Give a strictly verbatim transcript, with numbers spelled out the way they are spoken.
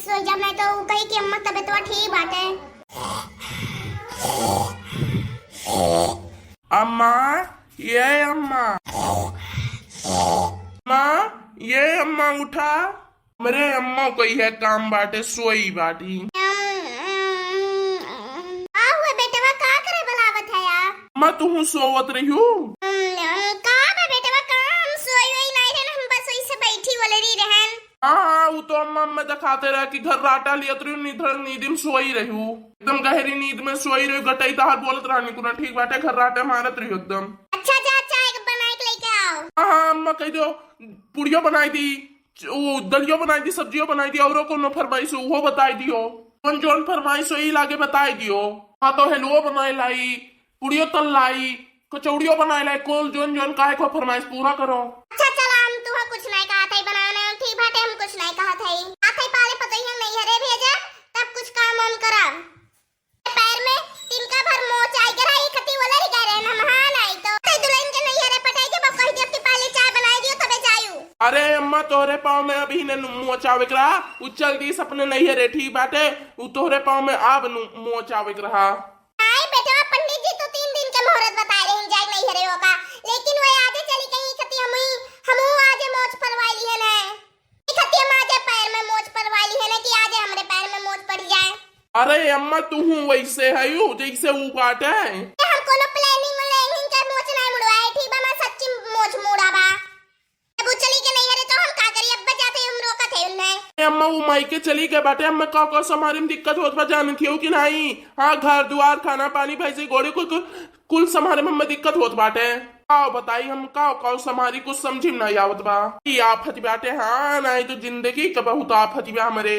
सोई जा, मैं तो ऊ कही कि अम्मा तबीयतवा ठीक बाटे। अम्मा, ये अम्मा। अम्मा, ये अम्मा उठा। हमरे अम्मा को यह काम बाटे, सोई बाटी। का हुए बेटवा, का करे बुलावत है यार? अम्मा, तुहू सोवत रहियो? का बे बेटवा, का हम सोई वही नहीं रहन, हम बस वही से बैठी वलरी रहन। हाँ, हाँ, वो तो अम्मा, अम्मा दिखाते रहा कि घर्राटा लियत रहियो, नींद, नींद में सोई रहियो। एकदम गहरी नींद में सोई रहियो, गटई तहार बोलत रहनी कुना, ठीक बाटे, घर्राटा मारत रहियो एकदम। अच्छा, जा, चाय बनाए के लेके आओ। हाँ, हाँ, अम्मा कह दो, पुड़ियो बनाई दी, वो दलियो बनाई दी, सब्जियो बनाई दी, औरो कोनो फरमाइश हो, वो बताई दियो। कौन जौन फरमाइश हो, ई लागे बताई दियो। हाँ, तो हलवो बनाए लाई, पुड़ियो तल लाई, कचौड़ियो बनाए लाई, कौन जौन जौन काहे को फरमाइश पूरा करो। अच्छा, चला, हम तुहा कुछ नहीं कहा था, बनाने ठीक बाटे, हम कुछ नहीं कहा था। आ था पाले पतोहिया नहीं हरे भेजा, तब कुछ काम हम करा। पैर में तिनका भर मोच आई गरा, ई खती वाला री गए रहे, हम हाँ नहीं तो। ते दुल्हन के नहीं हरे पटाई के बाप कह दिया कि पहले चाय बनाई दियो, तबे जायू। अरे अम्मा, तोहरे पाँव में अभी ने मोच आवे के रहा, उ चल दीस अपने नहीं हरे, ठीक बाटे, उ तोहरे पाँव में आब नु मोच आवे के रहा। आई बेटवा, पंडित जी तो तीन दिन के मुहूर्त बताए रहे, जाए नहीं हरे होगा, लेकिन वह आजे चली गई खती, हम ही, हमहू आजे मोच परवाई ली है ना। ई खती हम आजे पैर में मोच परवाई ली है ना कि आजे हमरे पैर में मोच पड़ जाए। अरे अम्मा, तुहू वैसे हयू जैसे ऊ बाटे। ए, हम कोनो planning व्लानिंग के मोच नहीं मुड़वाए, ठीक बा, मैं सच्ची मोच मुड़ा बा। अब उ चली के नहीं हरे तो हम का करी, अब बजाते हम रोकत है उन्हें। ए अम्मा, वो माई के चली गए बाटे, अम्मा का का समारी में दिक्कत होत बा जानत हो कि नहीं? हाँ, घर दुआर, खाना पानी, भैंसी गोड़ी, कुल, कुल, कुल समारे में अम्मा दिक्कत होत बाटे। का बताई हम, का का समारी, कुछ समझी में नहीं आवत बा। ई आफत बाटे, हाँ, नहीं तो जिंदगी का बहुत आफत बा हमरे।